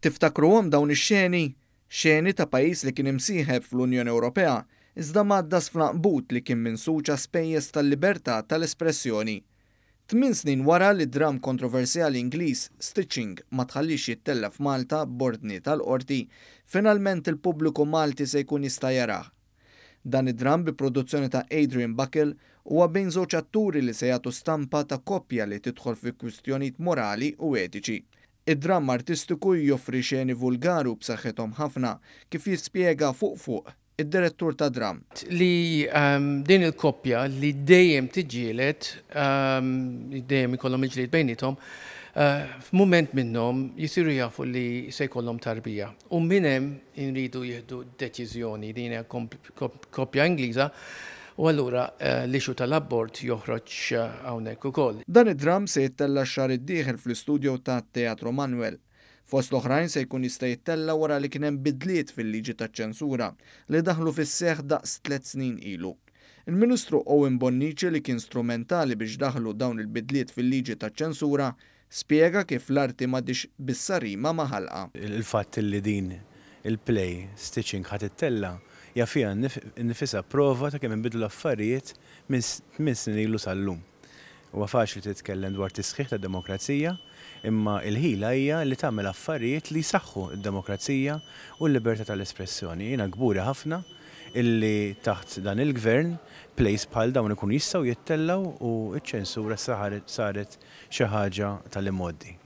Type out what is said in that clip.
Tiftakruhom dawn ix-xeni? Xeni ta' pajjiż li kien imsieħeb fl-Unjoni Ewropea, iżda mgħaddas fl-għanqbut li kien minsuġ għas-spejjeż tal-libertà tal-espressjoni. Tminn snin wara li d-dramm kontroversjali Ingliż Stitching ma tħalliex jittella' f'Malta b'ordni tal-Qorti, finalment il-pubbliku Malti se jkun jista' jarah. Dan id-dramm bi produzzjoni ta' Adrian Buckle huwa bejn żewġ atturi li se jagħtu stampa ta' koppja li tidħol fi kwistjonijiet morali u etiċi. Id-dramm artistiku joffri xeni vulgari u b'saħħithom ħafna, kif jispjega fuq fuq id-direttur tad-dramm. Li din il-koppja li dejjem tiġġieled, dejjem ikollhom il-ġlied bejniethom, f'mument minnhom jisiru jafu li se jkollhom tarbija. U minn hemm inridu jieħdu deċiżjoni, din hija koppja Ingliża, u allura l-issue tal-abort joħroġ hawnhekk ukoll. Dan id-dramm se jittella' x-xahar id-dieħel fl-istudio ta' Teatro Manoel. Fost l-oħrajn se jkun jista' jittella' wara li kien hemm bidliet fil-liġi taċ-ċensura li daħlu fis-seħħ daqs tlett snin ilu. Il-Ministru Owen Bonnici li kien strumentali biex daħlu dawn il-bidliet fil-liġi taċ-ċensura spjega kif l-arti m'għadhiex bis-sarima ma' ħalqha. Il-fatt li din il-play, Stitching, ħa tittella' hija fiha nnifisha prova ta' kemm inbidlu l-affarijiet minn tminn snin ilu sal-lum. Huwa faċli titkellem dwar tisħiħ tad-demokrazija, imma l-ħila hija li tagħmel affarijiet li jsaħħu d-demokrazija u l-libertà tal-espressjoni. Jiena kburi ħafna illi taħt dan il-Gvern plays bħal dawn ikunu jistgħu jittellgħu u ċ-ċensura saret xi ħaġa tal-imgħoddi.